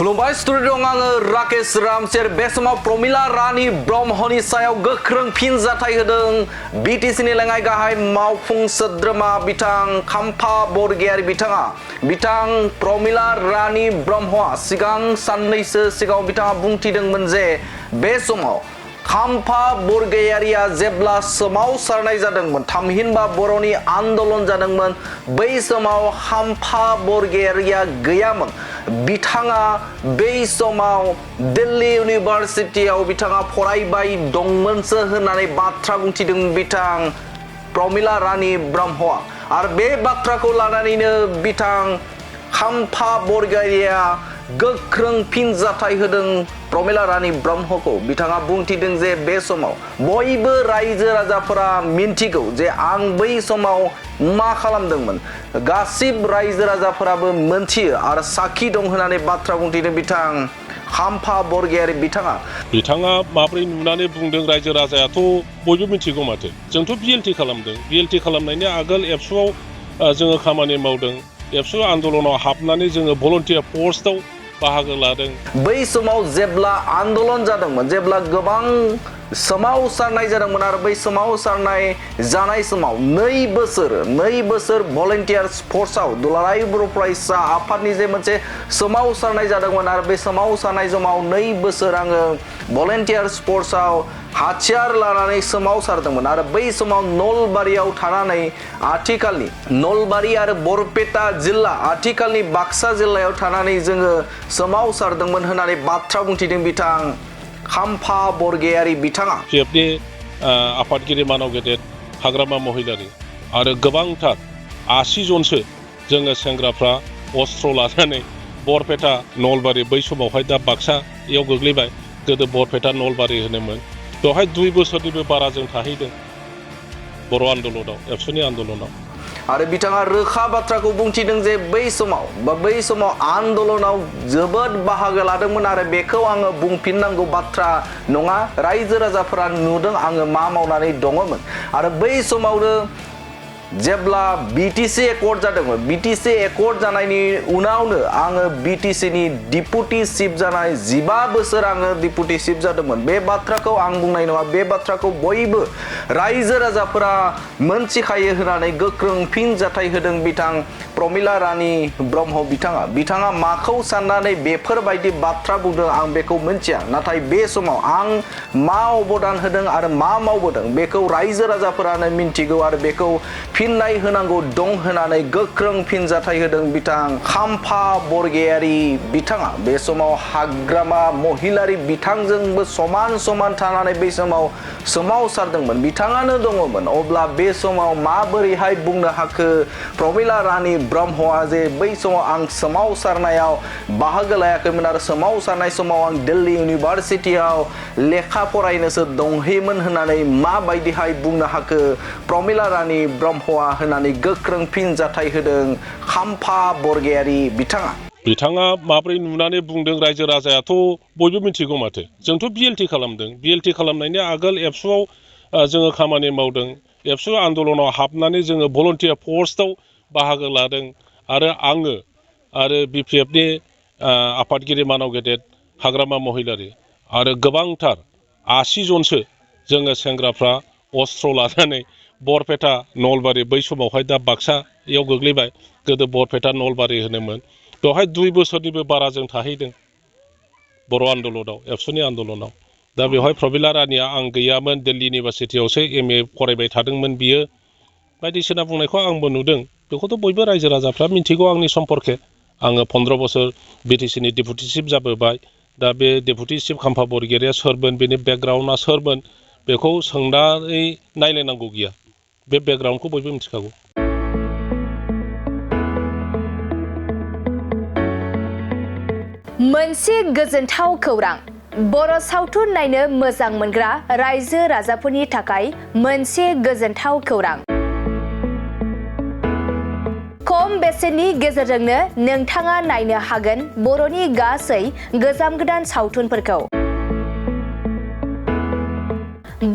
खुलुमबाय स्टुडिअ आङो राकेश रामसेर बे समाव प्रमिला रानी ब्रह्मनि सायाव गोख्रों फिनजाथाय होदों बिटिसिनि लेङाइ गाहाय मावफुं सोद्रोमा बिथां खाम्फा बरगयारि बिथां प्रमिला रानी ब्रह्मआ सिगां साननैसो सिगाङाव बिथाङा बुंथिदोंमोन जे बे समाव खाम्फा बरगयारिया जेब्ला सोमावसारनाय जादोंमोन थामहिनबा बर'नि आन्दोलन जादोंमोन बै समाव खाम्फा बरगयारिया गैयामोन बिथाङा बै समाव दिल्ली इउनिभारसिटियाव बिथाङा फरायबाय दंमोनसो होननानै बाथ्रा बुंथिदों बिथां प्रमिला रानी ब्रह्मआ आरो बे बाथ्राखौ लानानैनो बिथां खाम्फा बरगयारिया गोख्रों फिनजाथाय होदों प्रमिला रानी ब्रह्मखौ बिथाङा बुंथिदों जे बे समाव बयबो रायजो राजाफोरा मिन्थिगौ जे आं बै समाव मा खालामदोंमोन गासिबो रायजो राजाफोराबो मोनथियो आरो साखि दं होननानै बाथ्रा बुंथिदों बिथां खाम्फा बरगयारि बिथाङा माब्रै नुनानै बुंदों रायजो राजायाथ' बयबो मिथिगौ माथो जोंथ' बिएलटि खालामदों बिएलटि खालामनायनि आगोल एबसुआव जोङो खामानि मावदों एबसु आन्दोलनाव हाबनानै जोङो भलन्टियार पस्टआव बाहागो लादों बै समाव जेब्ला आन्दोलन जादोंमोन जेब्ला गोबां सोमावसारनाय जादोंमोन आरो बै सोमावसारनाय जानाय समाव 2 बोसोर भलन्टियार फर्सआव दुलाराय बर' फरायसा आफादनि जे मोनसे सोमावसारनाय जादोंमोन आरो बे सोमावसारनाय समाव 2 बोसोर आङो भलन्टियार फर्सआव हाथियार लानानै सोमावसारदोंमोन आरो बै समाव नलबारियाव थानानै आथिखालनि नलबारि आरो बरपेटा जिल्ला आथिखालनि बाक्सा जिल्लायाव थानानै जोङो सोमावसारदोंमोन होननानै बाथ्रा बुंथिदों बिथां खाम्फा बरगयारि बिथाङा पिएफनि आफादगिरि मानाव गेदेर हाग्रामा महिलारि आरो गोबांथार 80 जनसो जोङो सेंग्राफ्रा अस्त्र लानानै बरपेटा नलबारि बै समावहाय दा बाक्सायाव गोग्लैबाय गोदो बरपेटा नलबारि होनोमोन बेवहाय 2 बोसोरनिबो बारा जों थाहैदों बर' आन्दोलनाव एबसुनि आन्दोलनाव आरो बिथाङा रोखा बाथ्राखौ बुंथिदों जे बै समाव आन्दोलनाव जोबोद बाहागो लादोंमोन आरो बेखौ आङो बुंफिननांगौ बाथ्रा नङा रायजो राजाफोरा नुदों आङो मा मावनानै दङमोन आरो बै समावनो जेब्ला बिटिसि एकर्ड जादोंमोन बिटिसि एकर्ड जानायनि उनावनो आङो बिटिसिनि डिपुटि चिफ जानाय 15 बोसोर आङो डिपुटि चिफ जादोंमोन बे बाथ्राखौ आं बुंनाय नङा बे बाथ्राखौ बयबो रायजो राजाफोरा मोनथिखायो होननानै गोख्रों फिनजाथाय होदों बिथां प्रमिला रानी ब्रह्म बिथाङा माखौ साननानै बेफोरबायदि बाथ्रा बुंदों आं बेखौ मिन्थिया नाथाय बे समाव आं मा अबदान होदों आरो मा मावबोदों बेखौ रायजो राजाफोरानो मिन्थिगौ आरो बेखौ फिननाय होनांगौ दं होननानै गोख्रों फिनजाथाय होदों बिथां खाम्फा बरगयारि बिथाङा बे समाव हाग्रामा महिलारि बिथांजोंबो समान थानानै बै समाव सोमावसारदोंमोन बिथाङानो दङमोन अब्ला बे समाव माबोरैहाय बुंनो हाखो प्रमिला रानी ब्रह्मआ जे बै समाव आं सोमावसारनायाव बाहागो लायाखैमोन आरो सोमावसारनाय समाव आं दिल्ली इउनिभारसिटियाव लेखा फरायनोसो दंहैयोमोन होननानै माबायदिहाय बुंनो हाखो प्रमिला रानी ब्रह्म होननानै गोख्रों फिनजाथाय होदों खाम्फा बरगयारि बिथाङा माब्रै नुनानै बुंदों रायजो राजायाथ' बयबो मिथिगौ माथो जोंथ' बिएलटि खालामदों बिएलटि खालामनायनि आगोल एबसुआव जोङो खामानि मावदों एबसु आन्दोलनाव हाबनानै जोङो भलन्टियार पस्टआव बाहागो लादों आरो आङो आरो बिपिएफनि आफादगिरि मानाव गेदेर हाग्रामा महिलारि आरो गोबांथार 80 जनसो जोङो सेंग्राफ्रा अस्त्र लानानै बरपेटा नलबारि बै समावहाय दा बाक्सायाव गोग्लैबाय गोदो बरपेटा नलबारि होनोमोन बेवहाय 2 बोसोरनिबो बारा जों थाहैदों बर' आन्दोलनाव एबसुनि आन्दोलनाव दा बेवहाय प्रमिला रानीया आं गैयामोन दिल्ली इउनिभारसिटियावसो एमए फरायबाय थादोंमोन बियो बायदिसिना बुंनायखौ आंबो नुदों बेखौथ' बयबो रायजो राजाफ्रा मिथिगौ आंनि सम्पर्के आङो 15 बोसोर बिटिसिनि डिपुटि चिफ जाबोबाय दा बे डिपुटि चिफ खाम्फा बरगयारिया सोरमोन बेनि बेकग्राउन्डआ सोरमोन बेखौ सोंनानै नायलायनांगौ गैया बे बेकग्राउन्डखौ बयबो मिथिखागौ मोनसे गोजोनथाव खौरां बर' सावथुन नायनो मोजां मोनग्रा रायजो राजाफोरनि थाखाय मोनसे गोजोनथाव खौरां खम बेसेननि गेजेरजोंनो नोंथाङा नायनो हागोन बर'नि गासै गोजाम गोदान सावथुनफोरखौ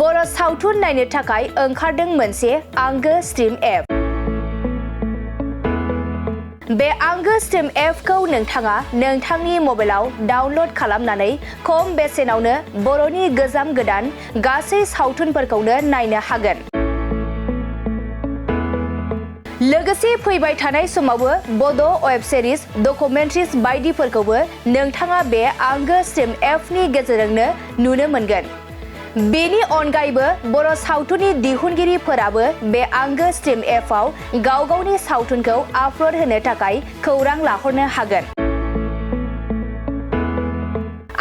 बर' सावथुन नायनो थाखाय ओंखारदों मोनसे आंगो स्ट्रिम एप बे आंगो स्ट्रिम एपखौ नोंथाङा नोंथांनि मबाइलाव डाउनलड खालामनानै खम बेसेनावनो बर'नि गोजाम गोदान गासै सावथुनफोरखौनो नायनो हागोन। लोगोसे फैबाय थानाय समावबो बड' वेब सिरिज डकुमेन्ट्रिज बायदिफोरखौबो नोंथाङा बे आंगो स्ट्रिम एपनि गेजेरजोंनो नुनो मोनगोन। बेनि अनगायैबो बर' सावथुननि दिहुनगिरिफोराबो बे आंगो स्ट्रिम एपआव गाव गावनि सावथुनखौ आपल'ड होनो थाखाय खौरां लाहरनो हागोन।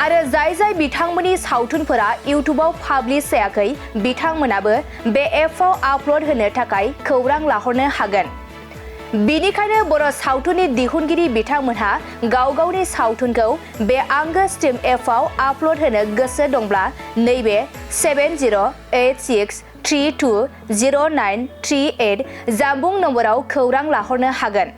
आरो जाय बिथांमोननि सावथुनफोरा इउटुबाव पाब्लिश जायाखै बिथांमोनाबो बे एपआव आपल'ड होनो थाखाय खौरां लाहरनो हागोन। बेनिखायनो बर' सावथुननि दिहुनगिरि बिथांमोनहा गाव गावनि सावथुनखौ बे आंगो स्ट्रिम एपआव आपल'ड होनो गोसो दंब्ला नैबे 7086320938 जानबुं नम्बराव खौरां लाहरनो हागोन।